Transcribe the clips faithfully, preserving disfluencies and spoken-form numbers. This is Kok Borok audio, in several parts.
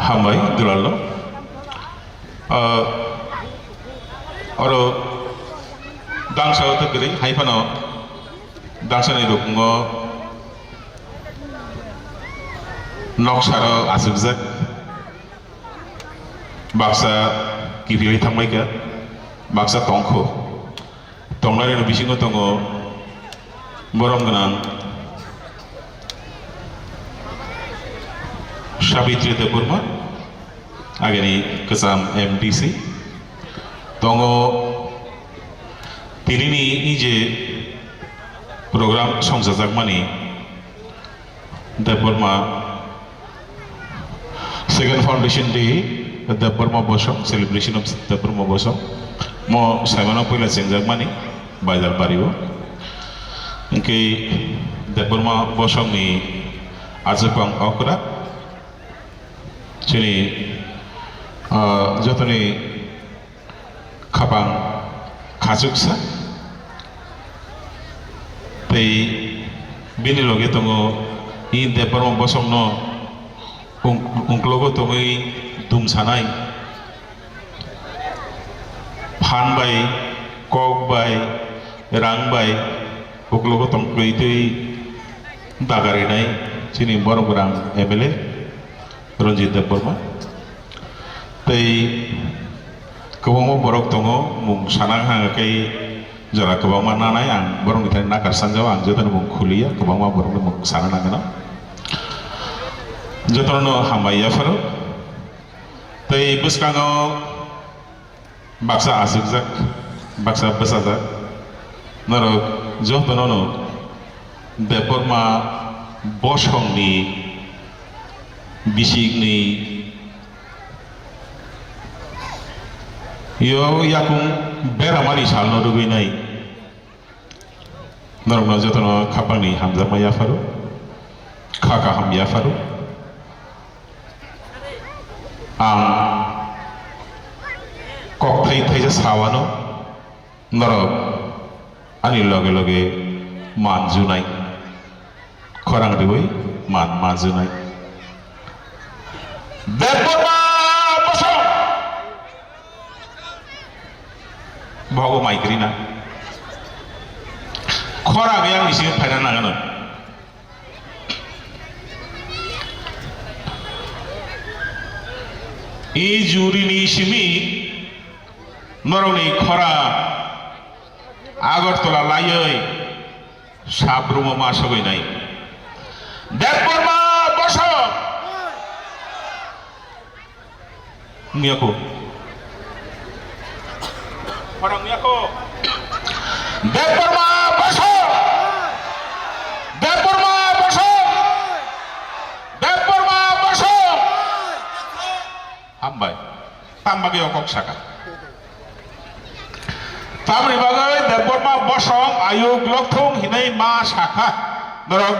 Hambai, dulalno. Ah, oro dangsa o tei kwrwi, hai phano dangsani rukungo noksaro achukjak. Baksa kiphilwi thangbaikha, baksa tongkho. Tongnarino bisingo tongo borom gwnang Sabitri Debbarma, agini kwcham M D C. Tongo tinini je program songchajakmani Debbarma Second Foundation Day, Debbarma Bosong, Celebration of Debbarma Bosong. Mo saimano puila chengjakmani Baijalbario. Hwnkhe Debbarma Bosongni achukphang okra chini, ah, jotoni khapang khachuksa. Tei bini loge tongo i Debbarma Bosongno ung-, ungklogo tongwi dumsanai. Phan bai, kok bai, rang bai uklogo tongtwi twi dagarinai chini borok rang M L A Ranjit Debbarma. Tei kwbangma borok tongo, mung sana wngkha khe jora kwbangma nanai, ang borokni thani nakar sanjao, ang jotono mung khuliya, kwbangma borokni mung sana nangano. Jotono hambai yapharo. Tei bwskango baksa achukjak, baksa bwchajak. Norok jotono no Debbarma Bosongni bisikni yo yakung beramani salno rwgwinai. Norokno jotono khapangni hamjakma yapharo, kha kaham yapharo. Ang kokthai thaisa sawano, norok ani loge loge manjunai, khorang riwi man manjunai. Debbarma Bosong. Bogo mai kwrwi na. Khorang yang ni simi phaina nangano. I juri ni simi norokni khorang Agartala laiwi Sabrumo ma sogwi nai. Debbarma Bosong. Miyako. Orang miyako. Debbarma Bosong. Debbarma Bosong. Debbarma Bosong. Hambai. Tambagwi o kok saka. Tamni bagwi Debbarma Bosong ayuk lokthung hinwi ma saka. Norok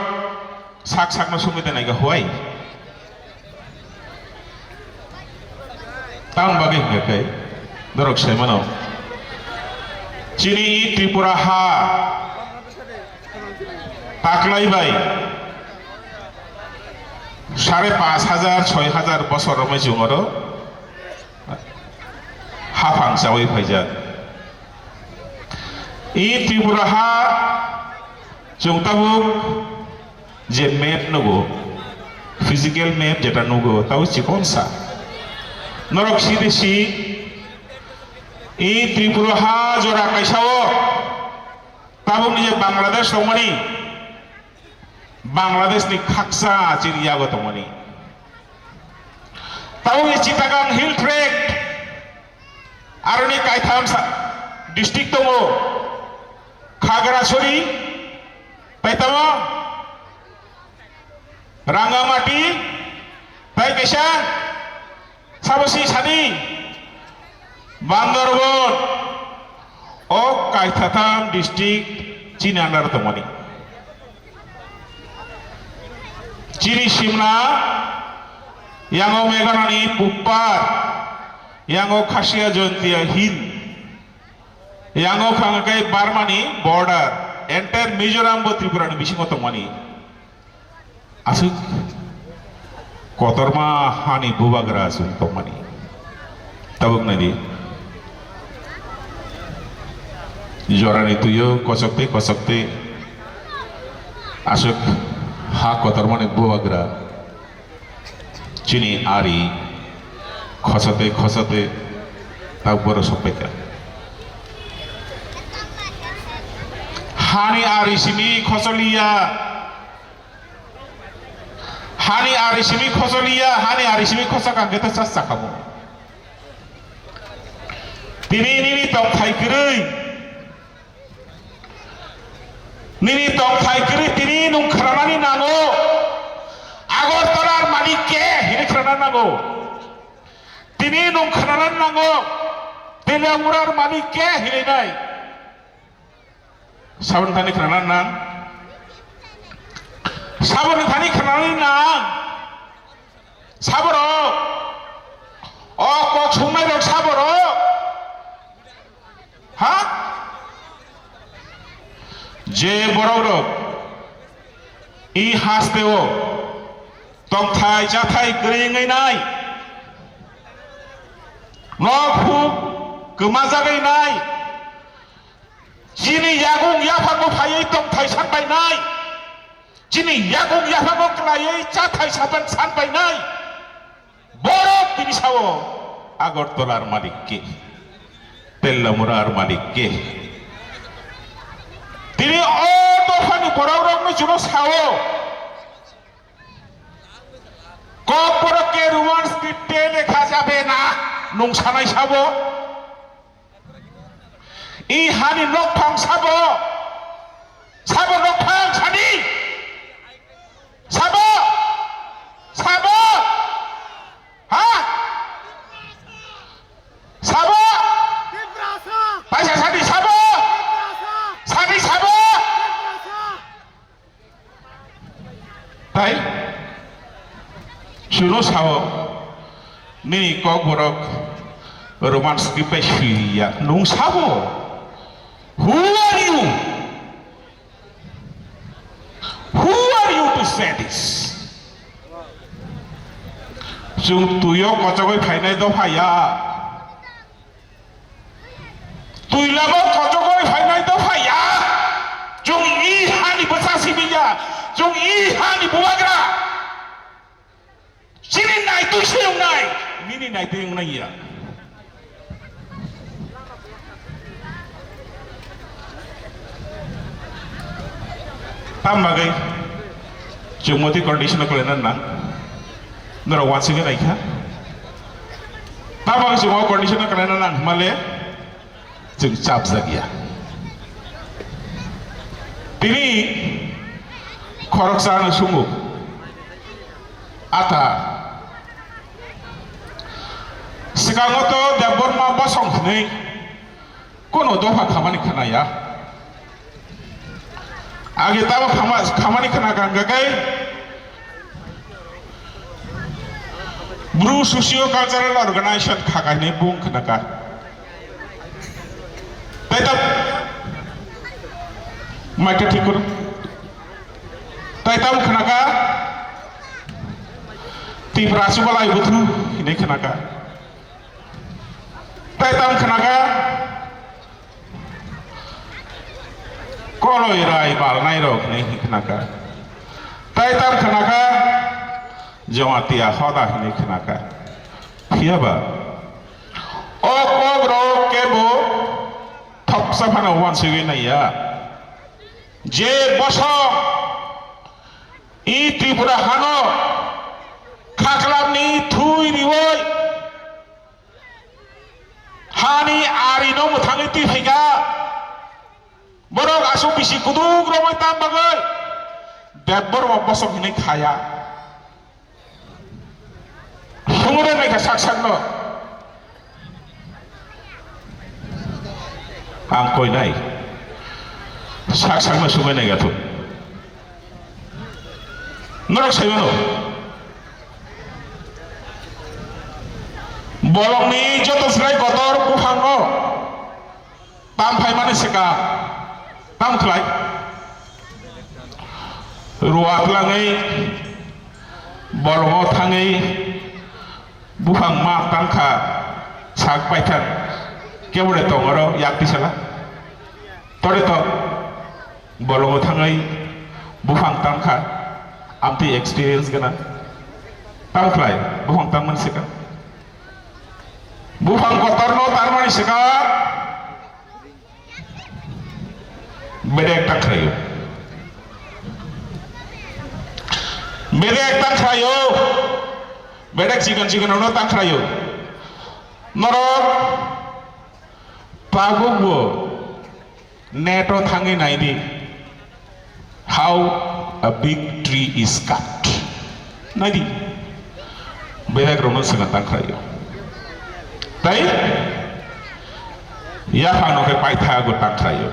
sak sakno sumui tanaika huai. Tang bagwi hingkha khe norok sai mano. Chini Tripura ha taklai bai sare panch hajar, soi hajar bosor romwi chwng oro haphang chawi phaijak. I Tripura ha chwng tabuk je map nugo, physical map jeta nugo, tabo chikon sa. Norok si de si, i Tripura ha jora kaisa o, tabukni je Bangladesh tongmani, Bangladesh ni khaksa chini yago tongmani. Tabukni Chittagong Hill Tract, aroni kaitham sa district tongo, Khagrachari, tai tamo Rangamati, tai kaisa sabo si sadi Bandarban, o kaithatham district chini under tongmani. Chini simna, yango Meghalaya ni pupar, yango Khasi Jaintia Hill, yango khangkai Burma ni border, entire Mizoram bo Tripura ni bisingo tongmani. Aswk Kotorma hani bubagra chwng tongmani. Tabuk naidi. Jorani tuio kosok tei kosok tei. Aswk ha kotormani bubagra. Chini ari khosate khosate tabuk boro sokpaikha. Hani ari simi khosoliya. Hani ari simi khosoliya, hani ari simi khosa kangkhe ta chas chakhamu. Tini nini tongthai kwrwi, nini tongthai kwrwi tini nwng khwnanani nango. Agartalar malik ke hinwi khwnanani nango. Tini nwng khwnanani nango. Teliamurar malik ke hinwi nai. Saboni thani khwnanani nang. Saboni thani khwnanani nang. Saborok. O kok sumnai rok saborok. Ha? Je borok rok. I haste o. Tongthai chathai kwrwi wngwi nai. Nok huk kwmajagwi nai. Chini yakung yaphango phaiwi tongthai san painai. Chini yakung yaphango kwlaiwi chathai sapan san painai. Borok tini sao Agartalar malik ke, Tellamurar malik ke. Tini o dophani borok rokno chwngno sao. Kokborok ke Roman script lekha jabe na nwng sanai sabo. I hani nokphang sabo. Sabo nokphang sani. Sabo. Sabo. Ha? Sabo. Paisa sani sabo. Sani sabo. Tai chwngno sao, nini kokborok Roman script bai swiya, nwng sabo? Who are you? Who are you to say this? Chwng tuio kochogwi phainai dopha ya. Twilamo kochogwi phainai dopha ya. Chwng i hani bwsa simi ya. Chwng i hani bubagra. Chini naitwi se wngnai. Nini naitwi wngnai ya. Tam bagwi chwng motwi condition-o kwlaina nang. Norok wansugwi naikha. Tam bagwi chwng o condition-o kwlaina nang hwnmale chwng chapjak ya. Tini khoroksa ano sungo. Ata. Swkango to Debbarma bosong hwnwi. Kono dopha khamani khwnaya. Age tamo khama-, khamani khwna kha hwnkha khe Bru Socio Cultural Organization kha kha hinwi bung khwna kha. Tai tam, mic ta thik koro. Tai tam khwna kha Tripura Chubalai Buthu hinwi khwna kha. Tai tam khwna kha Koloi rai balnai rok hinwi khwna kha. Tai tam khwna kha Jamatia hoda hinwi khwna kha. Phiya ba o kok rok kebo thopsa phano uansugwi naiya. Je bosong i Tripura hano khaklamni thui riwi hani ari no mwthangwi twi phaikha. Borok aswk bisi kuduk romwi tam bagwi Debbarma bosong hinwi khaya. Sungwi naikha sak sakno. Ang koinai. Sak sakno sungwi naigatho. Norok sai mano. Bolongni joto chwrai kotor buphangno tam phaimani swkang tam khlai. Rua twlangwi Bolongo thangwi buphang ma tangkha sak paithak kebore tong oro yak tisala. Tore to bolongo thangwi buphang tangkha amtwi experience gana. Tangkhlai buphang tangmani sika. Buphang kotorno tangmani sika. Bedek tangkhraio. Bedek tangkhraio. Bedek chikon chikon no tangkhraio. Norok tabukbo neto thangwi naidi. How a big tree is cut. Naidi. Bedek rokno swnam tangkhraio. Tai yaphang no khe paithago tangkhraio.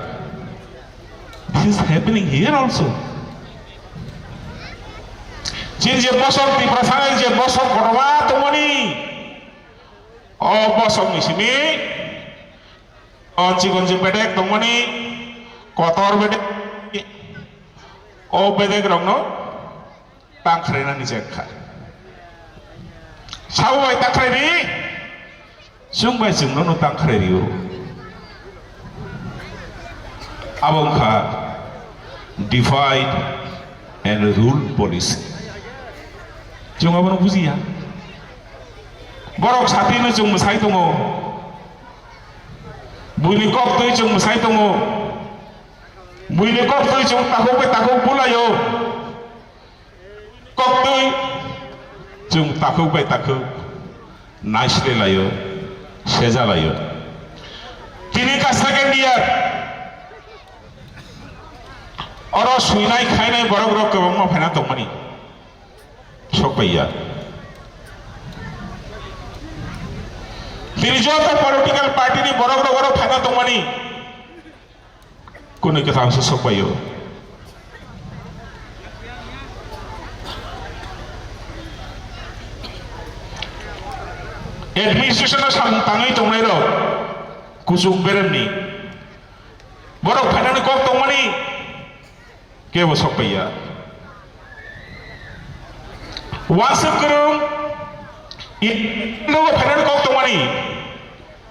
This is happening here also. Chini je bosok Tiprasa ni je bosok kotorma tongmani, o bosok ni simi o chikon je bedek tongmani, kotor bedek, o bedek rokno tangkhraina nijak kha. Sabo bai tangkhrai di, chwng bai chwng no tangkhrai rio. Abo wngkha divide and rule policy. Chwng abono bujiya. Borok satino chwng mwsai tongo. Buini kok twi chwng mwsai tongo. Buini kok twi chwng takhuk bai takhuk bulaio. Koktwi chwng takhuk bai takhuk naisle laio, seja laio. Tini ka second year, oro swinai khainai borok rok kwbangma phaina tongmani sokpaiya. Tini joto political party ni borok rok oro phaina tongmani. Kunu kwthang se sokpaio. Administration o samung tangwi tongnai rok kuchuk beremni borok phainani kok tongmani kebo sokpaiya. Wansuk kwrwng i-, logo phainani kok tongmani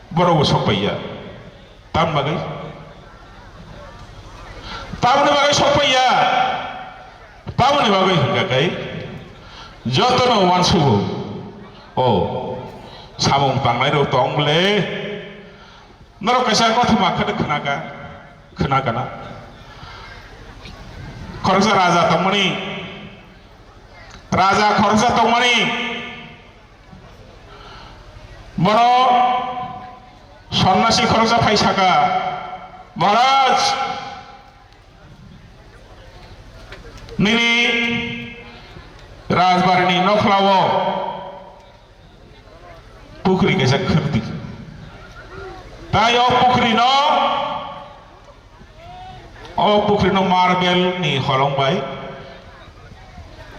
borok bo sokpaiya. Tam bagwi? Tamoni bagwi sokpaiya? Tamoni bagwi hwnkha khe jotono uansugo. O samung tangnai rok tong le. Norok kaisa kothoma khwno khwnaka, khwnakana. Khoroksa raja tongmani, raja khoroksa tongmani. Bono sonnasi khoroksa phai saka, "Maharaj, nini rajbarini nokhlao pukhri kaisa khwrdi. Tai o pukhrino O pukhrino marble ni holong bai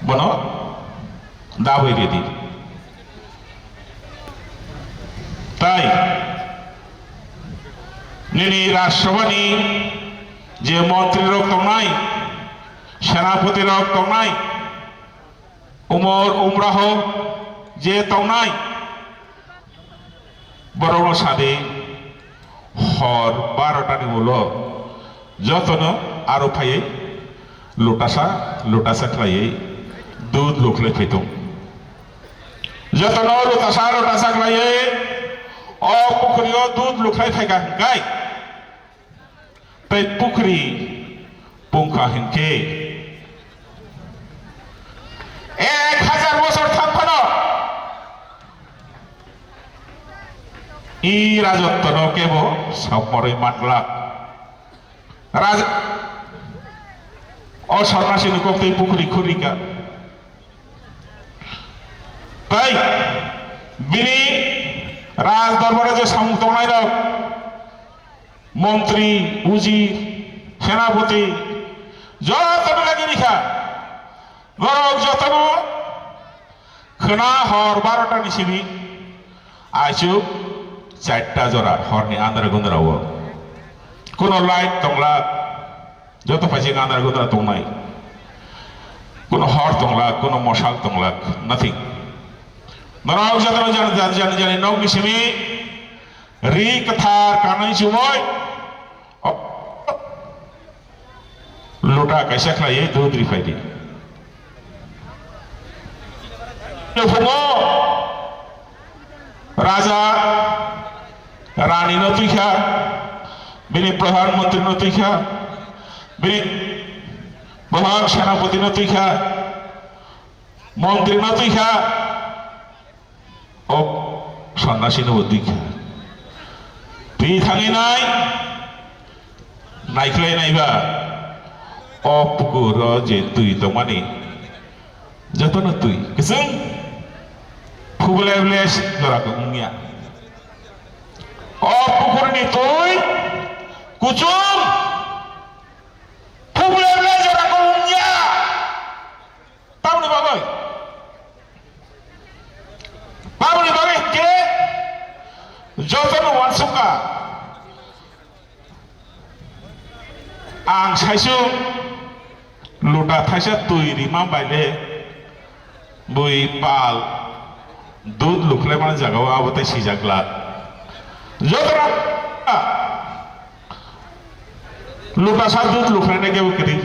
bono dabwi ridi. Tai nini Rajya Sabha ni je montri rok tongnai, senapoti rok tongnai, umor umraho je tongnai, borokno sadi hor barota ni ulo jotono aro phaiwi lutasa lutasa khlaiwi dud lukhlai phaitung. Jotono lutasa lutasa khlaiwi o pukhrio dud lukhlai phaikha hwnkhe, tei pukhri pungkha hinkhe ek hajar bosor thang phano i rajottono kebo samorwi manglak. Raja o sonnasini koktwi pukhri khurika. Tei bini raj dorbaro je samung tongnairok, montri, ujir, senapoti, jotono lagi rikha. Borok jotono khwna hor barota ni simi aichuk charta jora horni andra gundra o. Kuno light tongla, joto paising andra gundra tongnai. Kuno hor tonglak, kuno mosal tonglak, nothing. Norok jotono jani, jani, jani, jani nokni simi ri kwthar kanwi chumui luta kaisa khlaiwi dudri phaidi. Nukhumo raja rani no twi kha, bini pradhan mantri no twi kha, bini pradhan senapati no twi kha, mantri no twi kha, o sonnasi no bo twi kha. Twi thangwi nai, naikhlai naiba, o pukur o je twi tongmani, jotono twi kwchwng, phuble ble jora kwbwngya. O pukurni twi kuchung, phuble ble jora kwbwngya. Tamoni bagwi, tamoni bagwi hinkhe jotono uansukha. Ang saichung luta thaisa twi rima baile bui pal dud lukhlaimani jagao abo tei sijak glak. Jotono luta sa dud lukhlainai kebo kwrwi.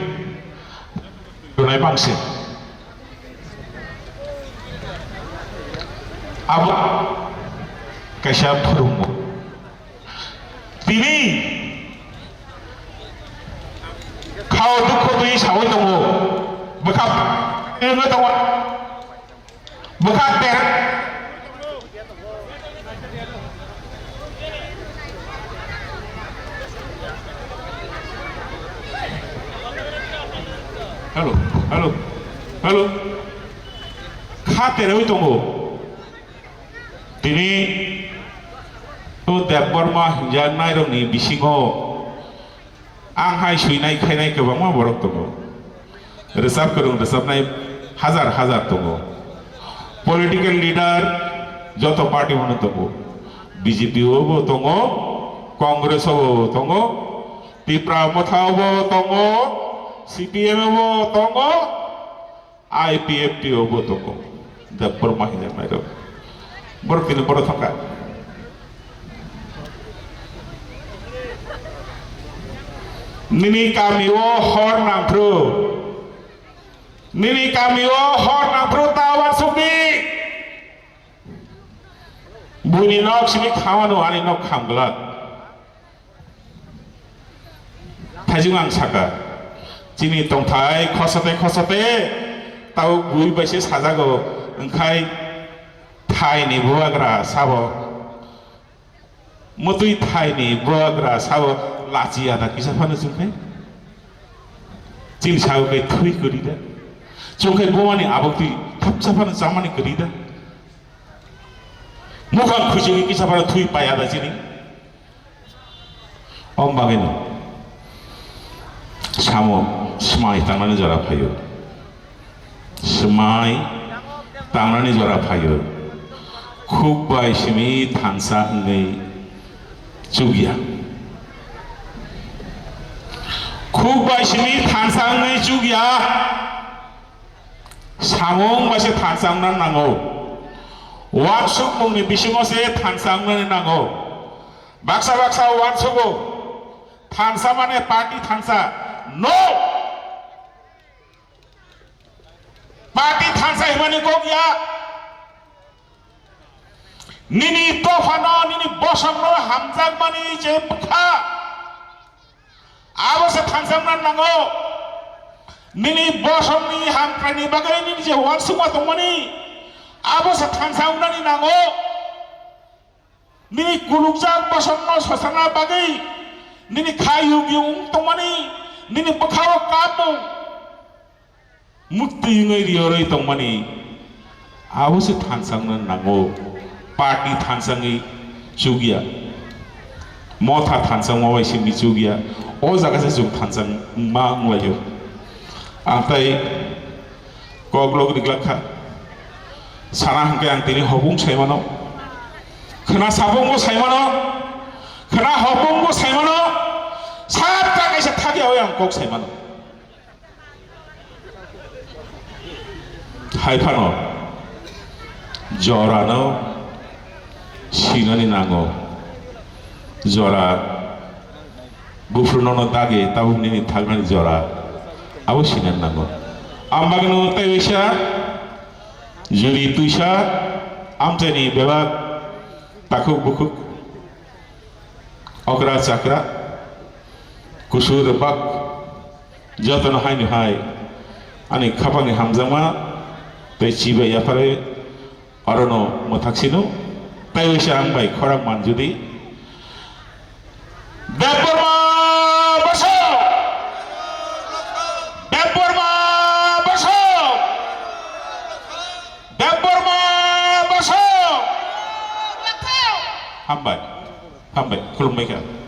Lunai bangse. Abo kaisa phwrwngmung. Tini khao dukho twi sawi tongo. Bwkha wngwi tongo. Bwkha ter. Hello, hello, hello. Kha terwi tongo. Tini o Debbarma hinjaknairokni bisingo ang hai swinai khainai kwbangma borok tongo. Rwchap kwrwng rwchapnai hajar hajar tongo. Political leader joto party mano tongo. B J P o bo tongo, Congress o bo tongo, Tipra Motha o bo tongo, C P M o bo tongo, I P F T o bo tongo. Debbarma hinjaknairok. Borok tini borok thangkha. Nini kami o hor nangphru. Nini kami o hor nangphru ta uansukdi. Buini nok simi khamano ani nok khamglak. Thaijwng ang saka, chini tongthai khosate khosate tabuk bui bai se sajago, wngkhai thaini bubagra sabo, mwtwi thaini bubagra sabo lachi ya da kisa phano chwngkhai? Chini sago khe thwi kwrwi da, chwngkhai bumani abuk twi thapsa phano chamani kwrwi da, mukhang khujigwi kisa phano thwi paya da chini? Om bagwino samo swmai tangnani jora phaio, swmai tangnani jora phaio, khuk bai simi thansa wngwi chukya, khuk bai simi thansa wngwi chukya, samung bai se thansa wngna nango, wansukmungni bisingo se thansa wngnani nango. Baksa baksa uansugo, thansa mane party thansa. No! Party thansa himani kok ya. Nini dophano, nini bosongno hamjakmani je bwkha, abo se thansa wngna nango. Nini bosongni hamkraini bagwi nini je uansukma tongmani, abo se thansa wngnani nango. Nini kulukjak bosongno sosana bagwi, nini kha yug yug wng tongmani, nini bwkhao kapmung, muktwi wngwi riyorwi tongmani, abo se thansa wngna nango. Party thansa wngwi chukya, motha thansa wngma bai simi chukya, o jaga se chwng thansa wngma wnglaio. Ang tai Kok lok riglak kha. Sana hwnkhe ang tini hopung sai mano. Khwna sapungbo sai mano. Khwna hopungbo sai mano. Sabta kaisa thakyawi ang kok sai mano. Hai phano jorano sinani nango. Jora buphrunono dagi tabuk nini thaknani jora abo sinani nango. Ang bagwino tei waisa juri twisa amchaini bebak takhuk bukhuk okra chakra kusur bak jotono haino hai ani khapangni hamjakma tei chibai yapharwi orono mwthaksino tei waisa ang bai khorang manjudi. Debbarma bwswk! Debbarma bwswk! Debbarma bwswk! Hambai, hambai, khulumbai kha.